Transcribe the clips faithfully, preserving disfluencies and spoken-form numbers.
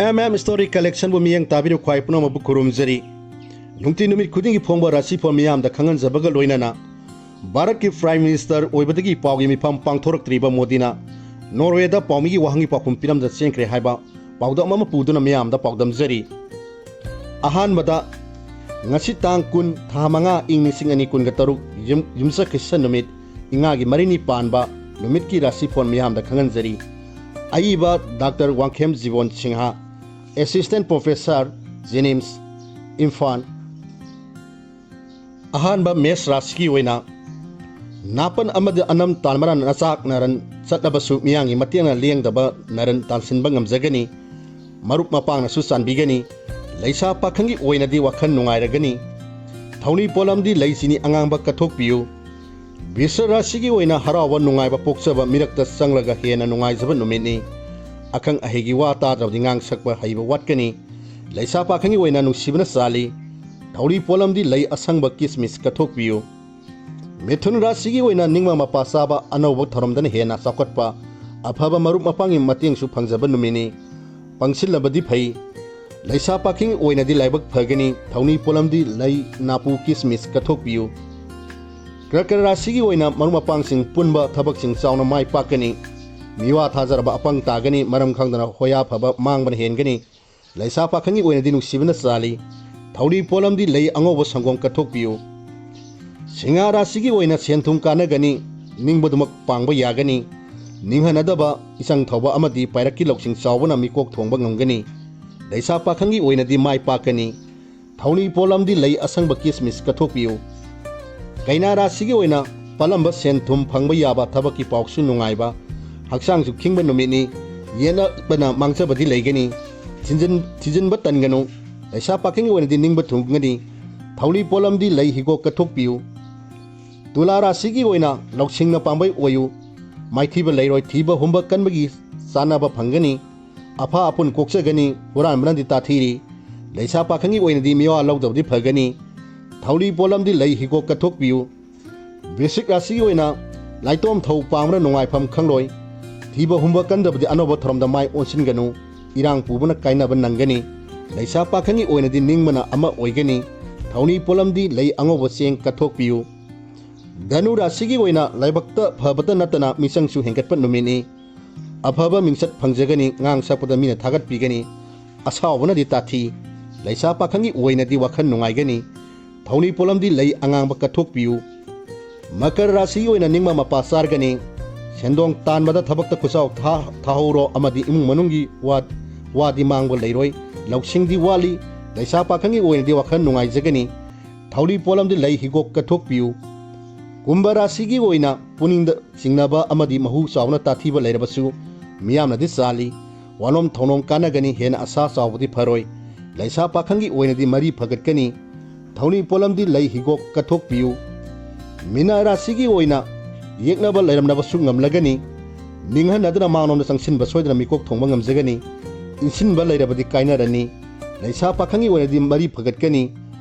M M Story Collectionꯕꯨ ꯃꯤꯠꯌꯦꯡ ꯇꯥꯕꯤꯔꯤꯕ ꯈ꯭ꯋꯥꯏ ꯄꯨꯝꯅꯃꯛꯄꯨ ꯈꯨꯔꯨꯝꯖꯔꯤ꯫ ꯅꯨꯡꯇꯤ ꯅꯨꯃꯤꯠ ꯈꯨꯗꯤꯡꯒꯤ ꯐꯣꯡꯕ ꯔꯥꯁꯤꯐꯣꯟ ꯃꯤꯌꯥꯝꯗ ꯈꯪꯍꯟꯖꯕꯒ ꯂꯣꯏꯅꯅ ꯚꯥꯔꯠꯀꯤ Prime Minister ꯑꯣꯏꯕꯗꯒꯤ ꯄꯥꯎꯒꯤ ꯃꯤꯐꯝ ꯄꯥꯡꯊꯣꯔꯛꯇ꯭ꯔꯤꯕ ꯃꯣꯗꯤꯅ ꯅꯣꯔꯋꯦꯗ ꯄꯥꯎꯃꯤꯒꯤ ꯋꯥꯍꯪꯒꯤ ꯄꯥꯎꯈꯨꯝ ꯄꯤꯔꯝꯗ ꯆꯦꯟꯈ꯭ꯔꯦ ꯍꯥꯏꯕ ꯄꯥꯎꯗꯝ ꯑꯃ ꯄꯨꯗꯨꯅ ꯃꯤꯌꯥꯝꯗ ꯄꯥꯎꯗꯝꯖꯔꯤ꯫ ꯑꯍꯥꯟꯕꯗ, ꯉꯁꯤ ꯇꯥꯡ ꯀꯨꯟ, ꯊꯥ ꯃꯉꯥ, ꯏꯪ ꯂꯤꯁꯤꯡ ꯑꯅꯤ ꯀꯨꯟꯒ ꯇꯔꯨꯛ, ꯌꯨꯝ-, ꯌꯨꯝꯁꯀꯩꯁ ꯅꯨꯃꯤꯠ, ꯏꯉꯥꯒꯤ ꯃꯔꯤꯅꯤ ꯄꯥꯟꯕ ꯅꯨꯃꯤꯠꯀꯤ ꯔꯥꯁꯤꯐꯣꯟ ꯃꯤꯌꯥꯝꯗ ꯈꯪꯍꯟꯖꯔꯤ꯫ ꯑꯏꯕ doctor Wangkhem Jibon Singh, Assistant Professor, JNIMS, Imphal. ꯑꯍꯥꯟꯕ ꯃꯦꯁ ꯔꯥꯁꯤꯒꯤ ꯑꯣꯏꯅ ꯅꯥꯄꯟ ꯑꯃꯗꯤ ꯑꯅꯝ ꯇꯥꯟꯕꯅ ꯅꯆꯥꯛ ꯅꯔꯟ ꯆꯠꯂꯕꯁꯨ ꯃꯤꯌꯥꯝꯒꯤ ꯃꯇꯦꯡꯅ ꯂꯦꯡꯗꯕ ꯅꯔꯟ ꯇꯥꯟꯁꯤꯟꯕ ꯉꯝꯖꯒꯅꯤ꯫ ꯃꯔꯨꯞ ꯃꯄꯥꯡꯅꯁꯨ ꯆꯥꯟꯕꯤꯒꯅꯤ꯫ ꯂꯩꯁꯥ ꯄꯥꯈꯪꯒꯤ ꯑꯣꯏꯅꯗꯤ ꯋꯥꯈꯜ ꯅꯨꯡꯉꯥꯏꯔꯒꯅꯤ꯫ ꯊꯧꯅꯤ ꯄꯣꯠꯂꯝꯗꯤ ꯂꯩ ꯆꯤꯅꯤ ꯑꯉꯥꯡꯕ ꯀꯠꯊꯣꯛꯄꯤꯌꯨ꯫ ꯕꯤꯁ ꯔꯥꯁꯤꯒꯤ ꯑꯣꯏꯅ ꯍꯔꯥꯎꯕ ꯅꯨꯡꯉꯥꯏꯕ ꯄꯣꯛꯆꯕ ꯃꯤꯔꯛꯇ ꯆꯪꯂꯒ ꯍꯦꯟꯅ ꯅꯨꯡꯉꯥꯏꯖꯕ ꯅꯨꯃꯤꯠꯅꯤ꯫ ꯑꯈꯪ ꯑꯍꯩꯒꯤ ꯋꯥ ꯇꯥꯗ꯭ꯔꯕꯗꯤ ꯉꯥꯡ ꯁꯛꯄ ꯍꯩꯕ ꯋꯥꯠꯀꯅꯤ꯫ ꯂꯩꯁꯥ ꯄꯥꯈꯪꯒꯤ ꯑꯣꯏꯅ ꯅꯨꯡꯁꯤꯕꯅ ꯆꯥꯜꯂꯤ꯫ ꯊꯧꯔꯤ ꯄꯣꯠꯂꯝꯗꯤ ꯂꯩ ꯑꯁꯪꯕ ꯀꯤꯁꯃꯤꯁ ꯀꯠꯊꯣꯛꯄꯤꯌꯨ꯫ ꯃꯤꯊꯨꯟ ꯔꯥꯁꯤꯒꯤ ꯑꯣꯏꯅ ꯅꯤꯡꯕ ꯃꯄꯥ ꯆꯥꯕ ꯑꯅꯧꯕ ꯊꯧꯔꯝꯗꯅ ꯍꯦꯟꯅ ꯆꯥꯎꯈꯠꯄ, ꯑꯐꯕ ꯃꯔꯨꯞ ꯃꯄꯥꯡꯒꯤ ꯃꯇꯦꯡꯁꯨ ꯐꯪꯖꯕ ꯅꯨꯃꯤꯠꯅꯤ꯫ ꯄꯪꯁꯤꯜꯂꯕꯗꯤ ꯐꯩ꯫ ꯂꯩꯁꯥ ꯄꯥꯈꯪꯒꯤ ꯑꯣꯏꯅꯗꯤ ꯂꯥꯏꯕꯛ ꯐꯒꯅꯤ꯫ ꯊꯧꯅꯤ ꯄꯣꯠꯂꯝꯗꯤ ꯂꯩ, ꯅꯥꯄꯨ, ꯀꯤꯁꯃꯤꯁ ꯀꯠꯊꯣꯛꯄꯤꯌꯨ꯫ ꯀꯔꯀꯠ ꯔꯥꯁꯤꯒꯤ ꯑꯣꯏꯅ ꯃꯔꯨꯞ ꯃꯄꯥꯡꯁꯤꯡ ꯄꯨꯟꯕ ꯊꯕꯛꯁꯤꯡ ꯆꯥꯎꯅ ꯃꯥꯏ ꯄꯥꯛꯀꯅꯤ꯫ ꯃꯤꯋꯥ ꯊꯥꯖꯔꯕ ꯑꯄꯪ ꯇꯥꯒꯅꯤ꯫ ꯃꯔꯝ ꯈꯪꯗꯅ ꯍꯣꯌꯥ ꯐꯕ ꯃꯥꯡꯕꯅ ꯍꯦꯟꯒꯅꯤ꯫ ꯂꯩꯁꯥ ꯄꯥꯈꯪꯒꯤ ꯑꯣꯏꯅꯗꯤ ꯅꯨꯡꯁꯤꯕꯅ ꯆꯥꯜꯂꯤ꯫ ꯊꯧꯔꯤ ꯄꯣꯠꯂꯝꯗꯤ ꯂꯩ ꯑꯉꯧꯕ ꯁꯪꯒꯣꯝ ꯀꯠꯊꯣꯛꯄꯤꯌꯨ꯫ ꯁꯤꯡꯍ ꯔꯥꯁꯤꯒꯤ ꯑꯣꯏꯅ ꯁꯦꯟ ꯊꯨꯝ ꯀꯥꯟꯅꯒꯅꯤ꯫ ꯅꯤꯡꯕꯗꯨꯃꯛ ꯄꯥꯡꯕ ꯌꯥꯒꯅꯤ꯫ ꯅꯤꯡꯍꯟꯅꯗꯕ, ꯏꯆꯪ ꯊꯧꯕ ꯑꯃꯗꯤ ꯄꯥꯏꯔꯛꯀꯤ ꯂꯧꯁꯤꯡ ꯆꯥꯎꯕꯅ ꯃꯤꯀꯣꯛ ꯊꯣꯡꯕ ꯉꯝꯒꯅꯤ꯫ ꯂꯩꯁꯥ ꯄꯥꯈꯪꯒꯤ ꯑꯣꯏꯅꯗꯤ ꯃꯥꯏ ꯄꯥꯛꯀꯅꯤ꯫ ꯊꯧꯅꯤ ꯄꯣꯠꯂꯝꯗꯤ ꯂꯩ ꯑꯁꯪꯕ ꯀꯤꯁꯃꯤꯁ ꯀꯠꯊꯣꯛꯄꯤꯌꯨ꯫ ꯀꯩꯅꯥ ꯔꯥꯁꯤꯒꯤ ꯑꯣꯏꯅ ꯄꯥꯜꯂꯝꯕ ꯁꯦꯟ ꯊꯨꯝ ꯐꯪꯕ ꯌꯥꯕ, ꯊꯕꯛꯀꯤ ꯄꯥꯎꯁꯨ ꯅꯨꯡꯉꯥꯏꯕ, ꯍꯛꯆꯥꯡꯁꯨ ꯈꯤꯡꯕ ꯅꯨꯃꯤꯠꯅꯤ꯫ ꯌꯦꯠꯅꯕꯅ ꯃꯥꯡꯖꯕꯗꯤ ꯂꯩꯒꯅꯤ꯫ ꯊꯤꯟꯖꯤꯟ-, ꯊꯤꯖꯤꯟꯕ ꯇꯟꯒꯅꯨ꯫ ꯂꯩꯁꯥ ꯄꯥꯈꯪꯒꯤ ꯑꯣꯏꯅꯗꯤ ꯅꯤꯡꯕ ꯊꯨꯡꯒꯅꯤ꯫ ꯊꯧꯔꯤ ꯄꯣꯠꯂꯝꯗꯤ ꯂꯩ ꯍꯤꯒꯣꯛ ꯀꯠꯊꯣꯛꯄꯤꯌꯨ꯫ ꯇꯨꯂꯥ ꯔꯥꯁꯤꯒꯤ ꯑꯣꯏꯅ ꯂꯧꯁꯤꯡꯅ ꯄꯥꯝꯕꯩ ꯑꯣꯏꯌꯨ꯫ ꯃꯥꯏꯊꯤꯕ ꯂꯩꯔꯣꯏ, ꯊꯤꯕ ꯍꯨꯝꯕ ꯀꯟꯕꯒꯤ ꯆꯥꯅꯕ ꯐꯪꯒꯅꯤ꯫ ꯑꯐ ꯑꯄꯨꯟ ꯀꯣꯛꯆꯒꯅꯤ꯫ ꯍꯨꯔꯥꯟꯕꯅꯗꯤ ꯇꯥꯊꯤꯔꯤ꯫ ꯂꯩꯁꯥ ꯄꯥꯈꯪꯒꯤ ꯑꯣꯏꯅꯗꯤ ꯃꯤꯋꯥ ꯂꯧꯗꯕꯗꯤ ꯐꯒꯅꯤ꯫ ꯊꯧꯔꯤ ꯄꯣꯠꯂꯝꯗꯤ ꯂꯩ ꯍꯤꯒꯣꯛ ꯀꯠꯊꯣꯛꯄꯤꯌꯨ꯫ ꯕ꯭ꯔꯤꯁꯤꯛ ꯔꯥꯁꯤꯒꯤ ꯑꯣꯏꯅ ꯂꯥꯏꯇꯣꯝ ꯊꯧ ꯄꯥꯡꯕꯅ ꯅꯨꯡꯉꯥꯏꯐꯝ ꯈꯪꯂꯣꯏ꯫ ꯊꯤꯕ ꯍꯨꯝꯕ ꯀꯟꯗꯕꯗꯤ ꯑꯅꯧꯕ ꯊꯧꯔꯝꯗ ꯃꯥꯏ ꯑꯣꯟꯁꯤꯟꯒꯅꯨ꯫ ꯏꯔꯥꯡ ꯄꯨꯕꯅ ꯀꯥꯏꯅꯕ ꯅꯪꯒꯅꯤ꯫ ꯂꯩꯁꯥ ꯄꯥꯈꯪꯒꯤ ꯑꯣꯏꯅꯗꯤ ꯅꯤꯡꯕꯅ ꯑꯃ ꯑꯣꯏꯒꯅꯤ꯫ ꯊꯧꯅꯤ ꯄꯣꯠꯂꯝꯗꯤ ꯂꯩ ꯑꯉꯧꯕ ꯆꯦꯡ ꯀꯠꯊꯣꯛꯄꯤꯌꯨ꯫ ꯙꯅꯨ ꯔꯥꯁꯤꯒꯤ ꯑꯣꯏꯅ ꯂꯥꯏꯕꯛꯇ ꯐꯕꯇ ꯅꯠꯇꯅ ꯃꯤꯆꯪꯁꯨ ꯍꯦꯟꯒꯠꯄ ꯅꯨꯃꯤꯠꯅꯤ꯫ ꯑꯐꯕ ꯃꯤꯡꯆꯠ ꯐꯪꯖꯒꯅꯤ, ꯉꯥꯡ ꯁꯛꯄꯗ ꯃꯤꯅ ꯊꯥꯒꯠꯄꯤꯒꯅꯤ꯫ ꯑꯁꯥꯎꯕꯅꯗꯤ ꯇꯥꯊꯤ꯫ ꯂꯩꯁꯥ ꯄꯥꯈꯪꯒꯤ ꯑꯣꯏꯅꯗꯤ ꯋꯥꯈꯜ ꯅꯨꯡꯉꯥꯏꯒꯅꯤ꯫ ꯊꯧꯅꯤ ꯄꯣꯠꯂꯝꯗꯤ ꯂꯩ ꯑꯉꯥꯡꯕ ꯀꯠꯊꯣꯛꯄꯤꯌꯨ꯫ ꯃꯀꯔ ꯔꯥꯁꯤꯒꯤ ꯑꯣꯏꯅ ꯅꯤꯡꯕ ꯃꯄꯥ ꯆꯥꯔꯒꯅꯤ꯫ ꯁꯦꯟꯗꯣꯡ ꯇꯥꯟꯕꯗ ꯊꯕꯛꯇ ꯈꯨꯠꯆꯥꯎ ꯊꯥ-, ꯊꯥꯍꯧꯔꯣ ꯑꯃꯗꯤ ꯏꯃꯨꯡ ꯃꯅꯨꯡꯒꯤ ꯋꯥ-, ꯋꯥꯗꯤ ꯃꯥꯡꯕ ꯂꯩꯔꯣꯏ꯫ ꯂꯧꯁꯤꯡꯗꯤ ꯋꯥꯠꯂꯤ꯫ ꯂꯩꯁꯥ ꯄꯥꯈꯪꯒꯤ ꯑꯣꯏꯅꯗꯤ ꯋꯥꯈꯜ ꯅꯨꯡꯉꯥꯏꯖꯒꯅꯤ꯫ ꯊꯧꯔꯤ ꯄꯣꯠꯂꯝꯗꯤ ꯂꯩ ꯍꯤꯒꯣꯛ ꯀꯠꯊꯣꯛꯄꯤꯌꯨ꯫ ꯀꯨꯝꯚ ꯔꯥꯁꯤꯒꯤ ꯑꯣꯏꯅ ꯄꯨꯛꯅꯤꯡꯗ ꯆꯤꯡꯅꯕ ꯑꯃꯗꯤ ꯃꯍꯨ ꯆꯥꯎꯅ ꯇꯥꯊꯤꯕ ꯂꯩꯔꯕꯁꯨ ꯃꯤꯌꯥꯝꯅꯗꯤ ꯆꯥꯜꯂꯤ꯫ ꯋꯥꯅꯣꯝ ꯊꯧꯅꯣꯝ ꯀꯥꯟꯅꯒꯅꯤ, ꯍꯦꯟꯅ ꯑꯁꯥ ꯆꯥꯎꯕꯗꯤ ꯐꯔꯣꯏ꯫ ꯂꯩꯁꯥ ꯄꯥꯈꯪꯒꯤ ꯑꯣꯏꯅꯗꯤ ꯃꯔꯤ ꯐꯒꯠꯀꯅꯤ꯫ ꯊꯧꯔꯤ ꯄꯣꯠꯂꯝꯗꯤ ꯂꯩ ꯍꯤꯒꯣꯛ ꯀꯠꯊꯣꯛꯄꯤꯌꯨ꯫ ꯃꯤꯅ ꯔꯥꯁꯤꯒꯤ ꯑꯣꯏꯅ ꯌꯦꯛꯅꯕ ꯂꯩꯔꯝꯂꯕꯁꯨ ꯉꯝꯂꯒꯅꯤ꯫ ꯅꯤꯡꯍꯟꯅꯗꯅ ꯃꯥꯡꯂꯣꯝꯗ ꯆꯪꯁꯤꯟꯕ ꯁꯣꯏꯗꯅ ꯃꯤꯀꯣꯛ ꯊꯣꯡꯕ ꯉꯝꯖꯒꯅꯤ꯫ ꯏꯟꯁꯤꯟꯕ ꯂꯩꯔꯕꯗꯤ ꯀꯥꯏꯅꯔꯅꯤ꯫ ꯂꯩꯁꯥ ꯄꯥꯈꯪꯒꯤ ꯑꯣꯏꯅꯗꯤ ꯃꯔꯤ ꯐꯒꯠꯀꯅꯤ꯫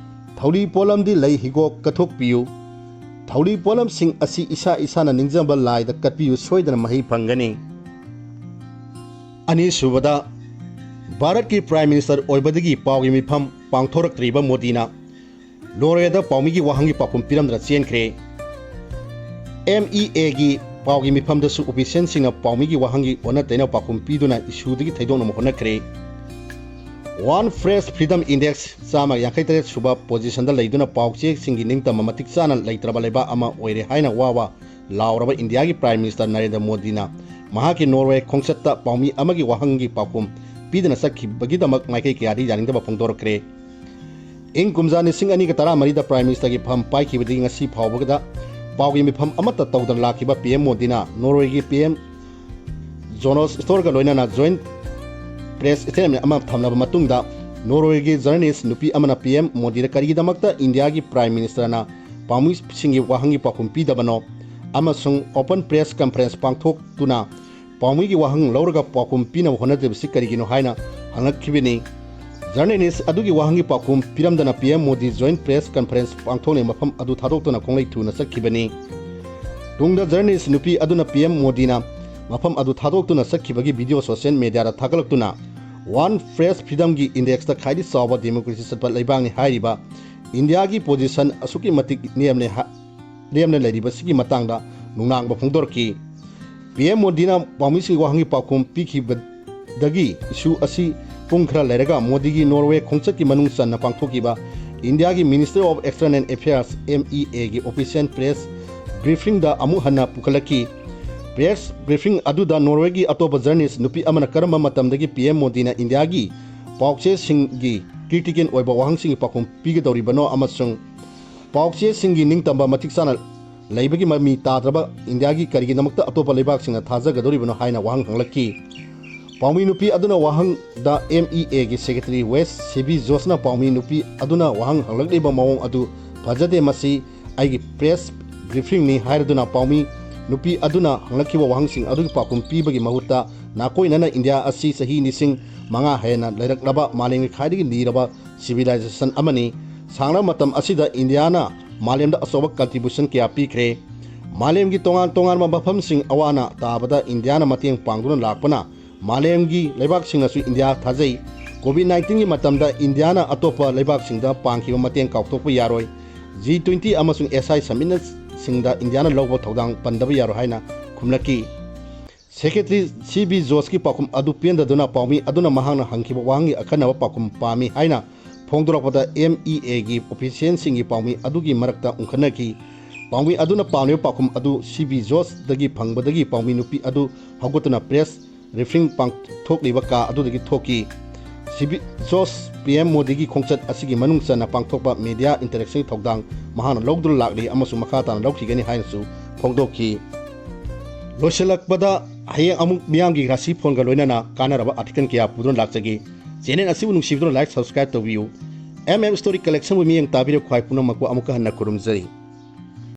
ꯊꯧꯔꯤ ꯄꯣꯠꯂꯝꯗꯤ ꯂꯩ ꯍꯤꯒꯣꯛ ꯀꯠꯊꯣꯛꯄꯤꯌꯨ꯫ ꯊꯧꯔꯤ ꯄꯣꯠꯂꯝꯁꯤꯡ ꯑꯁꯤ ꯏꯁꯥ ꯏꯁꯥꯅ ꯅꯤꯡꯖꯕ ꯂꯥꯏꯗ ꯀꯠꯄꯤꯌꯨ, ꯁꯣꯏꯗꯅ ꯃꯍꯩ ꯐꯪꯒꯅꯤ꯫ ꯑꯅꯤꯁꯨꯕꯗ, ꯚꯥꯔꯠꯀꯤ Prime Minister ꯑꯣꯏꯕꯗꯒꯤ ꯄꯥꯎꯒꯤ ꯃꯤꯐꯝ ꯄꯥꯡꯊꯣꯔꯛꯇ꯭ꯔꯤꯕ ꯃꯣꯗꯤꯅ ꯅꯣꯔꯋꯦꯗ ꯄꯥꯎꯃꯤꯒꯤ ꯋꯥꯍꯪꯒꯤ ꯄꯥꯎꯈꯨꯝ ꯄꯤꯔꯝꯗꯅ ꯆꯦꯟꯈ꯭ꯔꯦ꯫ MEAꯒꯤ ꯄꯥꯎꯒꯤ ꯃꯤꯐꯝꯗꯁꯨ officialꯁꯤꯡꯅ ꯄꯥꯎꯃꯤꯒꯤ ꯋꯥꯍꯪꯒꯤ ꯑꯣꯟꯅ ꯇꯩꯅ ꯄꯥꯎꯈꯨꯝ ꯄꯤꯗꯨꯅ issueꯗꯒꯤ ꯊꯩꯗꯣꯛꯅꯕ ꯍꯣꯠꯅꯈ꯭ꯔꯦ꯫ One Press Freedom Index ꯆꯥꯝꯃ ꯌꯥꯡꯈꯩ ꯇꯔꯦꯠ ꯁꯨꯕ positionꯗ ꯂꯩꯗꯨꯅ ꯄꯥꯎ ꯆꯦꯁꯤꯡꯒꯤ ꯅꯤꯡꯇꯝꯕ ꯃꯇꯤꯛ ꯆꯥꯅ ꯂꯩꯇ꯭ꯔꯕ ꯂꯩꯕꯥꯛ ꯑꯃ ꯑꯣꯏꯔꯦ ꯍꯥꯏꯅ ꯋꯥ ꯋꯥ ꯂꯥꯎꯔꯕ ꯏꯟꯗꯤꯌꯥꯒꯤ Prime Minister ꯅꯔꯦꯟꯗ꯭ꯔ ꯃꯣꯗꯤꯅ ꯃꯍꯥꯛꯀꯤ ꯅꯣꯔꯋꯦ ꯈꯣꯡꯆꯠꯇ ꯄꯥꯎꯃꯤ ꯑꯃꯒꯤ ꯋꯥꯍꯪꯒꯤ ꯄꯥꯎꯈꯨꯝ ꯄꯤꯗꯅ ꯆꯠꯈꯤꯕꯒꯤꯗꯃꯛ ꯃꯥꯏꯀꯩ ꯀꯌꯥꯗꯤ ꯌꯥꯅꯤꯡꯗꯕ ꯐꯣꯡꯗꯣꯔꯛꯈ꯭ꯔꯦ꯫ ꯏꯪ ꯀꯨꯝꯖꯥ ꯂꯤꯁꯤꯡ ꯑꯅꯤꯒ ꯇꯔꯥꯃꯔꯤꯗ Prime Ministerꯒꯤ ꯐꯝ ꯄꯥꯏꯈꯤꯕꯗꯒꯤ ꯉꯁꯤ ꯐꯥꯎꯕꯗ ꯄꯥꯎꯒꯤ ꯃꯤꯐꯝ ꯑꯃꯠꯇ ꯇꯧꯗꯅ ꯂꯥꯛꯈꯤꯕ PM ꯃꯣꯗꯤꯅ ꯅꯣꯔꯋꯦꯒꯤ PM ꯖꯣꯅꯥꯁ ꯁ꯭ꯇꯣꯔꯒ ꯂꯣꯏꯅꯅ joint press statement ꯑꯃ ꯊꯝꯂꯕ ꯃꯇꯨꯡꯗ, ꯅꯣꯔꯋꯦꯒꯤ journalist ꯅꯨꯄꯤ ꯑꯃꯅ PM ꯃꯣꯗꯤꯗ ꯀꯔꯤꯒꯤꯗꯃꯛꯇ ꯏꯟꯗꯤꯌꯥꯒꯤ Prime Ministerꯅ ꯄꯥꯎꯃꯤꯁꯤꯡꯒꯤ ꯋꯥꯍꯪꯒꯤ ꯄꯥꯎꯈꯨꯝ ꯄꯤꯗꯕꯅꯣ ꯑꯃꯁꯨꯡ open press conference ꯄꯥꯡꯊꯣꯛꯇꯨꯅ ꯄꯥꯎꯃꯤꯒꯤ ꯋꯥꯍꯪ ꯂꯧꯔꯒ ꯄꯥꯎꯈꯨꯝ ꯄꯤꯅꯕ ꯍꯣꯠꯅꯗ꯭ꯔꯤꯕꯁꯤ ꯀꯔꯤꯒꯤꯅꯣ ꯍꯥꯏꯅ ꯍꯪꯂꯛꯈꯤꯕꯅꯤ꯫ Journalist ꯑꯗꯨꯒꯤ ꯋꯥꯍꯪꯒꯤ ꯄꯥꯎꯈꯨꯝ ꯄꯤꯔꯝꯗꯅ PM Modi joint press conference ꯄꯥꯡꯊꯣꯛꯅꯩ ꯃꯐꯝ ꯑꯗꯨ ꯊꯥꯗꯣꯛꯇꯨꯅ ꯈꯣꯡꯂꯩ ꯊꯨꯅ ꯆꯠꯈꯤꯕꯅꯤ꯫ ꯇꯨꯡꯗ journalist ꯅꯨꯄꯤ ꯑꯗꯨꯅ PM ꯃꯣꯗꯤꯅ ꯃꯐꯝ ꯑꯗꯨ ꯊꯥꯗꯣꯛꯇꯨꯅ ꯆꯠꯈꯤꯕꯒꯤ video social mediaꯗ ꯊꯥꯒꯠꯂꯛꯇꯨꯅ World Press Freedomꯒꯤ Indexꯇ ꯈ꯭ꯋꯥꯏꯗꯒꯤ ꯆꯥꯎꯕ democracy ꯆꯠꯄ ꯂꯩꯕꯥꯛꯅꯤ ꯍꯥꯏꯔꯤꯕ ꯏꯟꯗꯤꯌꯥꯒꯤ position ꯑꯁꯨꯛꯀꯤ ꯃꯇꯤꯛ ꯅꯦꯝꯂꯦ ꯍꯥ-, ꯅꯦꯝꯅ ꯂꯩꯔꯤꯕꯁꯤꯒꯤ ꯃꯇꯥꯡꯗ ꯅꯨꯡꯅꯥꯡꯕ ꯐꯣꯡꯗꯣꯔꯛꯈꯤ꯫ ꯄꯤ ꯑꯦꯝ ꯃꯣꯗꯤꯅ ꯄꯥꯎꯃꯤꯁꯤꯡꯒꯤ ꯋꯥꯍꯪꯒꯤ ꯄꯥꯎꯈꯨꯝ ꯄꯤꯈꯤꯕꯗꯒꯤ issue ꯑꯁꯤ ꯄꯨꯡ ꯈꯔ ꯂꯩꯔꯒ ꯃꯣꯗꯤꯒꯤ ꯅꯣꯔꯋꯦ ꯈꯣꯡꯆꯠꯀꯤ ꯃꯅꯨꯡ ꯆꯟꯅ ꯄꯥꯡꯊꯣꯛꯈꯤꯕ ꯏꯟꯗꯤꯌꯥꯒꯤ Ministry of External Affairs, M E Aꯒꯤ official press briefingꯗ ꯑꯃꯨꯛ ꯍꯟꯅ ꯄꯨꯈꯠꯂꯛꯈꯤ꯫ Press briefing ꯑꯗꯨꯗ ꯅꯣꯔꯋꯦꯒꯤ ꯑꯇꯣꯞꯄ journalist ꯅꯨꯄꯤ ꯑꯃꯅ ꯀꯔꯝꯕ ꯃꯇꯝꯗꯒꯤ ꯄꯤ ꯑꯦꯝ ꯃꯣꯗꯤꯅ ꯏꯟꯗꯤꯌꯥꯒꯤ ꯄꯥꯎꯆꯦꯁꯤꯡꯒꯤ critical ꯑꯣꯏꯕ ꯋꯥꯍꯪꯁꯤꯡꯒꯤ ꯄꯥꯎꯈꯨꯝ ꯄꯤꯒꯗꯧꯔꯤꯕꯅꯣ ꯑꯃꯁꯨꯡ ꯄꯥꯎꯆꯦꯁꯤꯡꯒꯤ ꯅꯤꯡꯇꯝꯕ ꯃꯇꯤꯛ ꯆꯥꯅ ꯂꯩꯕꯒꯤ ꯃꯃꯤ ꯇꯥꯗ꯭ꯔꯕ ꯏꯟꯗꯤꯌꯥꯒꯤ ꯀꯔꯤꯒꯤꯗꯃꯛꯇ ꯑꯇꯣꯞꯄ ꯂꯩꯕꯥꯛꯁꯤꯡꯅ ꯊꯥꯖꯒꯗꯧꯔꯤꯕꯅꯣ ꯍꯥꯏꯅ ꯋꯥꯍꯪ ꯍꯪꯂꯛꯈꯤ꯫ ꯄꯥꯎꯃꯤ ꯅꯨꯄꯤ ꯑꯗꯨꯅ ꯋꯥꯍꯪꯗ M E Aꯒꯤ secretary West C B Joshꯅ ꯄꯥꯎꯃꯤ ꯅꯨꯄꯤ ꯑꯗꯨꯅ ꯋꯥꯍꯪ ꯍꯪꯂꯛꯂꯤꯕ ꯃꯑꯣꯡ ꯑꯗꯨ ꯐꯖꯗꯦ, ꯃꯁꯤ ꯑꯩꯒꯤ press briefingꯅꯤ ꯍꯥꯏꯔꯗꯨꯅ ꯄꯥꯎꯃꯤ ꯅꯨꯄꯤ ꯑꯗꯨꯅ ꯍꯪꯂꯛꯈꯤꯕ ꯋꯥꯍꯪꯁꯤꯡ ꯑꯗꯨꯒꯤ ꯄꯥꯎꯈꯨꯝ ꯄꯤꯕꯒꯤ ꯃꯍꯨꯠꯇ ꯅꯥꯀꯣꯏꯅꯅ ꯏꯟꯗꯤꯌꯥ ꯑꯁꯤ ꯆꯍꯤ ꯂꯤꯁꯤꯡ ꯃꯉꯥ ꯍꯦꯟꯅ ꯂꯩꯔꯛꯂꯕ ꯃꯥꯂꯦꯝꯒꯤ ꯈ꯭ꯋꯥꯏꯗꯒꯤ ꯂꯤꯔꯕ civilization ꯑꯃꯅꯤ꯫ ꯁꯥꯡꯂꯕ ꯃꯇꯝ ꯑꯁꯤꯗ ꯏꯟꯗꯤꯌꯥꯅ ꯃꯥꯂꯦꯝꯗ ꯑꯆꯧꯕ contribution ꯀꯌꯥ ꯄꯤꯈ꯭ꯔꯦ꯫ ꯃꯥꯂꯦꯝꯒꯤ ꯇꯣꯉꯥꯟ ꯇꯣꯉꯥꯟꯕ ꯃꯐꯝꯁꯤꯡ ꯑꯋꯥ ꯑꯅꯥ ꯇꯥꯕꯗ ꯏꯟꯗꯤꯌꯥꯅ ꯃꯇꯦꯡ ꯄꯥꯡꯗꯨꯅ ꯂꯥꯛꯄꯅ ꯃꯥꯂꯦꯝꯒꯤ ꯂꯩꯕꯥꯛꯁꯤꯡꯅꯁꯨ ꯏꯟꯗꯤꯌꯥ ꯊꯥꯖꯩ꯫ COVID nineteenꯒꯤ ꯃꯇꯝꯗ ꯏꯟꯗꯤꯌꯥꯅ ꯑꯇꯣꯞꯄ ꯂꯩꯕꯥꯛꯁꯤꯡꯗ ꯄꯥꯡꯈꯤꯕ ꯃꯇꯦꯡ ꯀꯥꯎꯊꯣꯛꯄ ꯌꯥꯔꯣꯏ꯫ G twenty ꯑꯃꯁꯨꯡ S I summitꯅꯆꯤꯡꯗ ꯏꯟꯗꯤꯌꯥꯅ ꯂꯧꯕ ꯊꯧꯗꯥꯡ ꯄꯟꯗꯕ ꯌꯥꯔꯣꯏ ꯍꯥꯏꯅ ꯈꯨꯝꯂꯛꯈꯤ꯫ Secretary C B Joshꯀꯤ ꯄꯥꯎꯈꯨꯝ ꯑꯗꯨ ꯄꯦꯟꯗꯗꯨꯅ ꯄꯥꯎꯃꯤ ꯑꯗꯨꯅ ꯃꯍꯥꯛꯅ ꯍꯪꯈꯤꯕ ꯋꯥꯍꯪꯒꯤ ꯑꯈꯟꯅꯕ ꯄꯥꯎꯈꯨꯝ ꯄꯥꯝꯃꯤ ꯍꯥꯏꯅ ꯐꯣꯡꯗꯣꯔꯛꯄꯗ M E Aꯒꯤ officialꯁꯤꯡꯒꯤ ꯄꯥꯎꯃꯤ ꯑꯗꯨꯒꯤ ꯃꯔꯛꯇ ꯎꯪꯈꯠꯅꯈꯤ꯫ ꯄꯥꯎꯃꯤ ꯑꯗꯨꯅ ꯄꯥꯝꯂꯤꯕ ꯄꯥꯎꯈꯨꯝ ꯑꯗꯨ C B Joshꯗꯒꯤ ꯐꯪꯕꯗꯒꯤ ꯄꯥꯎꯃꯤ ꯅꯨꯄꯤ ꯑꯗꯨ ꯍꯧꯒꯠꯇꯨꯅ press briefing ꯄꯥꯡꯊꯣꯛꯂꯤꯕ ꯀꯥ ꯑꯗꯨꯗꯒꯤ ꯊꯣꯛꯈꯤ꯫ C B Josh P M ꯃꯣꯗꯤꯒꯤ ꯈꯣꯡꯆꯠ ꯑꯁꯤꯒꯤ ꯃꯅꯨꯡ ꯆꯟꯅ ꯄꯥꯡꯊꯣꯛꯄ media interaction ꯊꯧꯗꯥꯡ ꯃꯍꯥꯛꯅ ꯂꯧꯗꯨꯅ ꯂꯥꯛꯂꯤ ꯑꯃꯁꯨꯡ ꯃꯈꯥ ꯇꯥꯅ ꯂꯧꯈꯤꯒꯅꯤ ꯍꯥꯏꯅꯁꯨ ꯐꯣꯡꯗꯣꯛꯈꯤ꯫ ꯂꯣꯏꯁꯤꯜꯂꯛꯄꯗ ꯍꯌꯦꯡ ꯑꯃꯨꯛ ꯃꯤꯌꯥꯝꯒꯤ ꯔꯥꯁꯤ ꯐꯣꯟꯒ ꯂꯣꯏꯅꯅ ꯀꯥꯟꯅꯔꯕ article ꯀꯌꯥ ꯄꯨꯗꯨꯅ ꯂꯥꯛꯆꯒꯦ꯫ Channel ꯑꯁꯤꯕꯨ ꯅꯨꯡꯁꯤꯕꯤꯗꯨꯅ like, subscribe ꯇꯧꯕꯤꯌꯨ꯫ M M Story Collectionꯕꯨ ꯃꯤꯠꯌꯦꯡ ꯇꯥꯕꯤꯔꯤꯕ ꯈ꯭ꯋꯥꯏ ꯄꯨꯝꯅꯃꯛꯄꯨ ꯑꯃꯨꯛꯀ ꯍꯟꯅ ꯈꯨꯔꯨꯝꯖꯔꯤ꯫